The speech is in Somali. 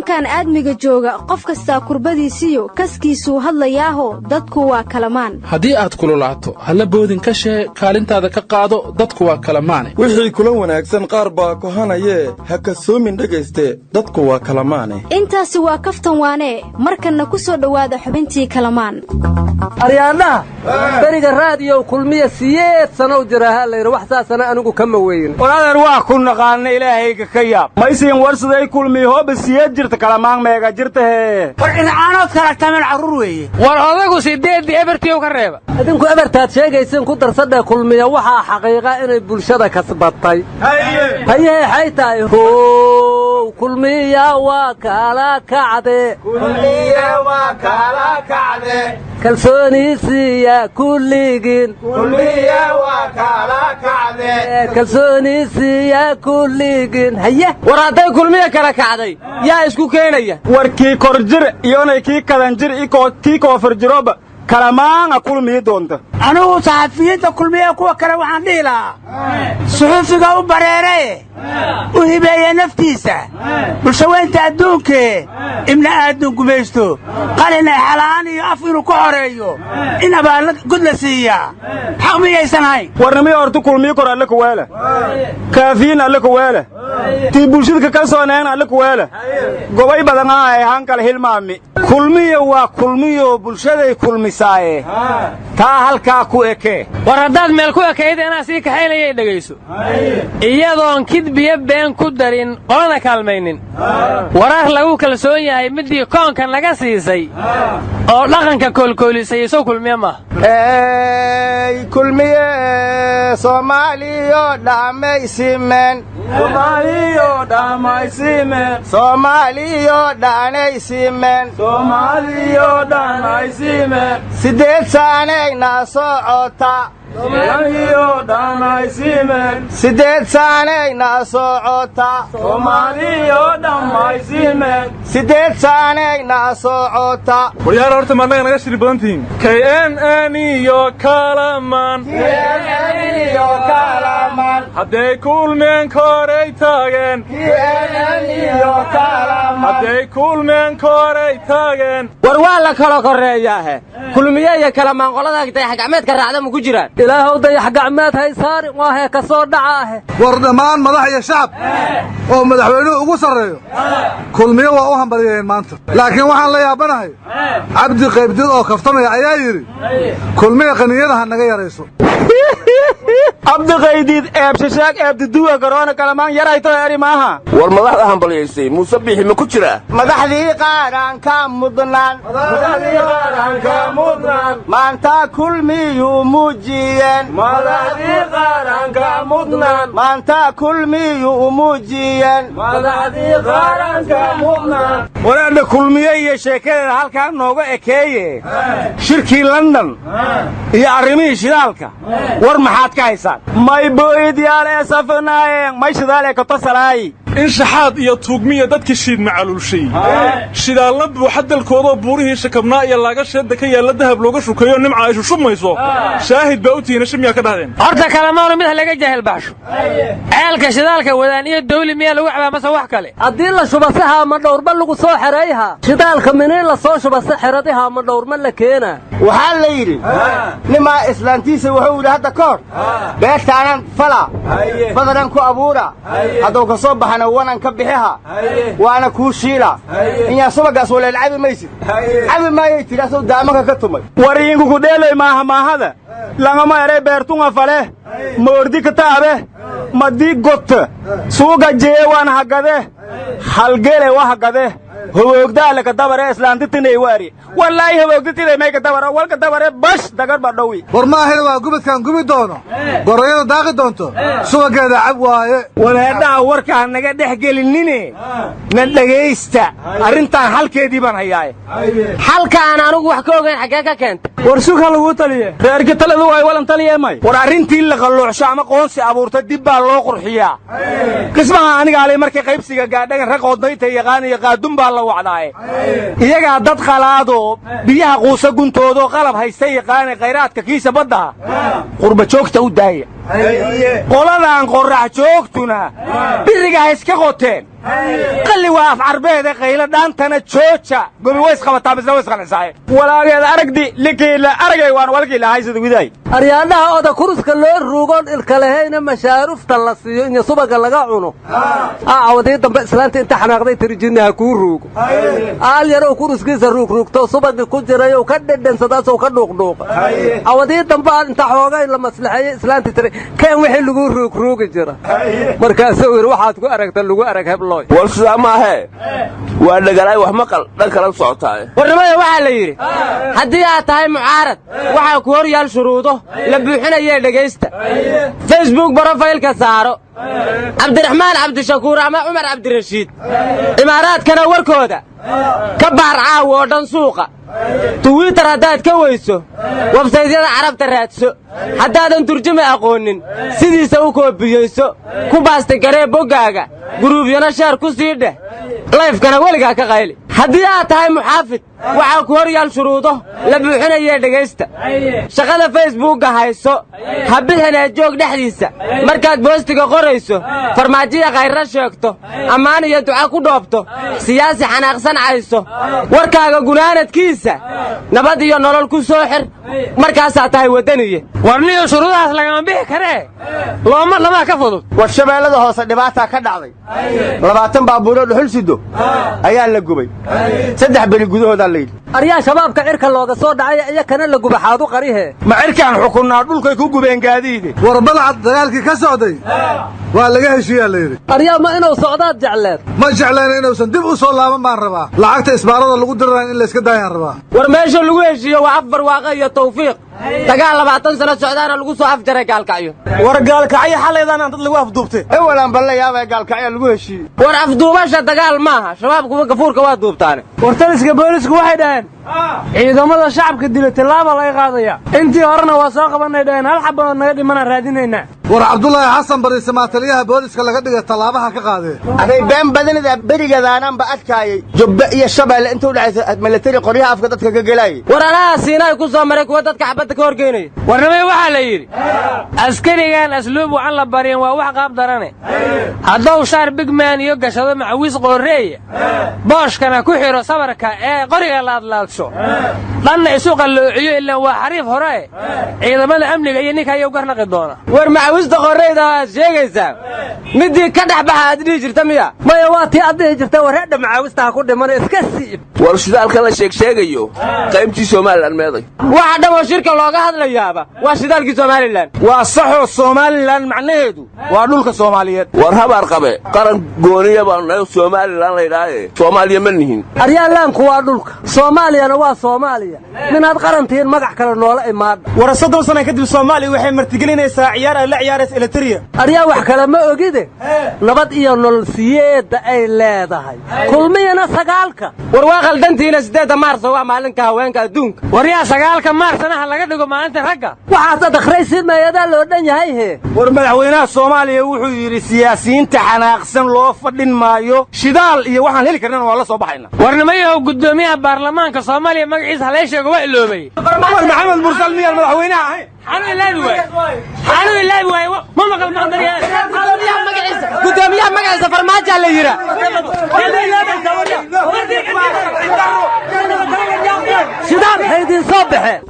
Kan aadmiga jooga qof kastaa kurbadiisiyo kaskiisuu hadlayaaho, dadku waa kalamaan. Haddii aad kululaato, halla boodin ka shee, kaalintaada ka qaado, dadku waa kalamaane. Wixii kula wanaagsan qaar baa kohanayee, ha kasoomin dhegayste, dadku waa kalamaane. Intaasi waa kaftan waanee. Markanna ku soo dhowaada xubintii Kalamaan. Aryaadhaha, beriga Raadiyow Kulmiya 8 sanow jiraaha layidhi, wax saasana anigu kama weyn. War adeer, waa ku naqaana, Ilaahayga ka yaab. Maysiin warsaday Kulmiy hooba siyeed jirta, Kalamaan meega jirtahe? War dhinacaanood kala tameen carruur weeye. War odagu sideeddii ebertiiw ka reeba. Idinku ebertaad sheegaysiin ku darsadhee. Kulmiya waxaa xaqiiqa inay bulshada kasbatay. Hayehe, xay tahay? How Kulmiya waa kala kacde, kalsooniisiiya kulligiin, kalsooniisiiya kulligiin. Haye. War hadday Kulmiya kala kacday, yaa isku keenaya? War kii korjir iyonay kii kadanjir iyo kii koofur jiroba, Kalamaana kulmiyi doonta. Anigu saxafiyiinta Kulmiye kuwa kale waxaan dhihi lahaa: suxufiga u bareeraye u hibeeye naftiisa bulshaweynta adduunkee ibna aadun gumaysto qalin ay xala'aan iyo af inuu ku xoreeyo, in abaalla gud la siiyaa xaq miyaysan hayn? Warnimiyo, horta Kulmiyi kor alle kuweele, kaafiyin alle kuweele, tii bulshada ka kalsooneen alle kuweele, gobay badan ay hankal hilmaami. Kulmiyo waa Kulmiyo, bulshaday kulmisaaye, taa halkaa ku ekee. War haddaad meel ku ekayda, anaa sii kaxaynayay, dhegayso. Iyadoon kidbiyo been ku darin, qolana kaalmaynin, warar lagu kalsoon yahay middii koonka naga siisay oo dhaqanka koolkoolisay, isow Kulmiye maaha? Kulmiye Soomaaliyo dhammaysimeen, Soomaaliyo dhanaysimeen, 8 saanayna socota, 8 saanayna socota, 8 saanayna socota. Waryaar, horta ma annaga naga shiri badan tihiin? KNN iyo Kalamaan hadday kulmeen, koray taageen, hadday kulmeen, koray taageen. War waa la kala korreeyaahe, Kulmiye iyo Kalamaan qolada dayax gacmeedka raacda ma ku jiraan? Ilaahow dayax gacmeed haysaarin, waa hee ka soo dhaca ahe. War dhammaan madax iyo shacab oo madaxweynuhu ugu sarreeyo, Kulmiye waa u hambalyayeen maanta. Laakiin waxaan la yaabanahay, Cabdi Qaybdid oo kaftamaya ayaa yidhi: "Kulmiye qaniyada ha naga yarayso." Cabdiqaydiid eebshashaag eebdiduwa garoona Kalamaan yarayto eri maaha. War madaxda hambalyaysay Muuse Biixi ma ku jiraa? Madaxdii qaranka mudnaan maanta Kulmiyuu muujiyeen, maanta Kulmiyuu muujiyeen. Waraadha, Kulmiye iyo sheekadeeda halkaa nooga ekeeye. Shirkii London iyo arrimihii shidaalka, war maxaad ka haysaan? May booyidyaal ee safanaayeen, may shidaal ee kotosalaay. In shaxaad iyo tuugmiya dadkii shiid macaluulshay, shidaalna buuxa dalkoodoo buurihii shakabnaa iyo laagasheedda ka yaalla dahab looga shukeeyo, nimca ay shushubmayso, shaahid baa u tihiina, shimiyaa ka dhahdeen? Horta Kalamaanu mid ha laga jaahil baxsho. Ceelka shidaalka wadaan iyo dawli miyaa lagu cabaa mase wax kale? Haddii la shuba si haama dhowrba lagu soo xerayha shidaalka, minii la soo shuba si xeradi haama dhowrma la keena. Waxaa la yidhi nimaa islaantiisa wuxuu yidhi hadda ka hor: "Beertaanan fala, badanan ku abuura, hadduu ka soo baxana wanan ka bixiha, waana kuu shiila, inyaa subagaas waleel cabi maysid." "Cabi maayay," tidhi, asoo daamanka ka tumay. War iinku dheelay maaha maahada langama eray. Beertunga fale, moordi ka taabe, madii gotta suuga jee, waan hagade, halgele wa hagade, hoboogdaale ka dabare. Islaantitinay waari: "Wallaahi hoboogditinay may ka dabara, walka dabare bash dagar badhowi." War ma ahina, waa gubadkaan gubi doono, gorayada daaqi doonto, subageeda cab waaye. Wadaadhaha, warka ha naga dhex gelinine, na dhegaysta. Arrintaan xalkeedii baan hayaaye. Xalka aan anugu wax ka ogayn xaggee ka keenta? War sug, ha laguu taliye. Reerki taladu waay walan taliye may. War arrintii la qalluucsho ama qoonsi abuurta, dib baa loo qurxiyaa. Qismaha aniga alay markay qaybsiga gaadhagan, rag oodayta yaqaan iyo qaadun baa la wacdaaye. Iyagaa dad qalaadoo biyaha quusa guntoodoo qalab haysta yaqaane, khayraadka kiisa baddaha qurba joogta u daaya. Qoladan qorrax joogtuna biriga ha iska qoteen. Qalli waa af carbeede, qaylo dhaantana jooja. Gobi ways qabataa misna ways qancisaay. Walaageeda aragdi likiila aragay waan walkii lahay sida widaay. Aryaadhaha, oda kuruska loo ruugoon ilka lahayna mashaarufta la siiyo iyo subaga laga cuno. Aawadii dambe islaanta inta xanaaqday tirijinna ha kuu ruugo. Aal yarow kuruskiisa ruugruugto, subagii ku jirayow ka dhedhansadaasoo ka dhuuqdhuuqa. Awadii dambe aan inta xoogay la maslaxeeyey, islaantii tiri, "Keen wixii lagu ruugruugi jira." Markaasuu yidhi, "Waxaad ku aragta lagu arag, heblooy." War sidaa maahee, waa dhagalaay wax maqal dhan kala socotaa. Warnimada waxaa la yidhi, haddii aad tahay mucaarad, waxaa ku hor yaal shuruudo la buuxinayee dhegaysta. Facebook profile-ka saaro Cabdiraxmaan Cabdishakuur ama Cumar Cabdirashiid. Imaaraadkana warkooda ka baar caawa oo dhan suuqa. Twitter haddaad ka weyso, website-yada Carabta raadso. Haddaadan turjumi aqoonin, sidiisa u koobiyeyso, ku paste garee boggaaga, group-yano share ku sii dheh, live-kana weligaa ka qayli. Haddii aad tahay muxaafid, waxaa ku hor yaal shuruudo la buuxinayee dhegaysta. Shaqada Facebookga hayso, ha bixinee joog dhexdiisa. Markaad post-iga qorayso, farmaajiya khayrra sheegto, ammaan iyo duca ku dhoobto, siyaasi xanaaqsan cayso, warkaaga gunaanadkiisa nabad iyo nolol ku soo xir, markaasaa tahay waddaniye. Warniyo, shuruudahaas lagama bixi karee, looma dhamaa ka fudud. War Shabeellada Hoose dhibaataa ka dhacday. 20 baabuuroo dhuxul sido ayaa la gubay 3 beri gudahoodaa la yidhi. Aryaa, shabaabka cirka looga soo dhacay iyakana la guba, xaadu qarihe? Ma cirkaan xukunnaa? Dhulkay ku gubeen gaadiide. War Balcad dagaalkii ka socday waa laga heshiiyaa la yidhi. Aryaa, ma inuu socdaad jecleed? Ma jeclayna, inuusan dib u soo laaban baan rabaa. Lacagta isbaarada lagu dirirayn in layska daayaan rabaa. War meesha lagu heshiiyo waa af barwaaqo iyo tawfiiq. Dagaal 20 sano socdaana lagu soo afjaray Gaalkacyo. War Gaalkacyo xalaydan aan dad lagu afduubtay. Ewalaan balla yaabaya, Gaalkacyaa lagu heshiiyey. War afduubasha dagaal maaha, shabaabkuwa gafuurka waa duubtaane. War taliska boolisku waxay dhaheen, ciidamada shacabka dila tallaaba laga qaadaya. Intii horena waa soo qabanay dhaheen, hal xabanood naga dhimanaan raadinaynaa. War Cabdulaahi Xasan Bariisamaataliyaha booliska laga dhigay tallaabaha ka qaadee. Aday been badanida, berigadaanaanba adkaayay Jubbe iyo Shabeelle inta udhexaysa milatari qoryaha afka dadka ka gelaayay. War anaha Siinaay ku soo maray kuwa dadka xabadda ka horgeynaya. Warnimay, waxaa la yidhi, askarigan asluub wacan la barin waa wax qaab darane. Hadduu shaar bigman iyo gashado macawiis qoorreeya, booshkana ku xidho sabarka ee qoriga laadlaadsho, dhanna isu qalloociyo, ilaan waa xariif hore, ciidamada amniga iyo ninka ayuu garnaqi doona. War macawista qorreyda aad sheegaysaa, middii ka dhex baxa aad dhihi jirta miya? Maya, waa tii aad dhihi jirta, wareedha macaawista ha ku dhimana, iska siib. War shidaalka la sheegsheegayo qaybtii Somaliland meeday? Waxa dhan oo shirka looga hadlayaaba waa shidaalkii Somaliland. Waa saxoo, Somaliland macnaheedu waa dhulka Soomaaliyeed. War habaar qabe, qaran gooniya baanu nahay Somaliland laydhaaye, Soomaaliya ma nihin. Aryaalaanku waa dhulka Soomaaliyana, waa Soomaaliya. Minaad qarantihiin magac kale noola imaadha. War 30 sana kadib Soomaaliya waxay martigelinaysaa ciyaar ay la ciyaaraysa Eliteria. Aryaa, wax kale ma ogide, nabad iyo nolol siyeedda ay leedahay, Kulmiyana 9-ka. War waa khaldantiina, 8-da Maarso waa maalinka haweenka adduunka. Waryaa, 9-ka Maarsanaha laga dhigo maalinta ragga. Waxaas adakhraysiin maayadaa loo dhan yahay he. War madaxweynaha Soomaaliya wuxuu yidhi, siyaasiyiinta xanaaqsan loo fadhin maayo, shidaal iyo waxaan heli karnana waa la soo baxayna. Warnimayahow, guddoomiyaha baarlamaanka Soomaaliya magaciisa halay sheego, waa iloobay. War Maxamed Mursal miyaan madaxweynaha ahayn? Xanu ilaabi waay, xanu ilaabi waay, ma maqal maqdariyaan. Guddoomiyaha magaciisa Farmaajaa la yidhaa. Shidaal haydin soo baxeen.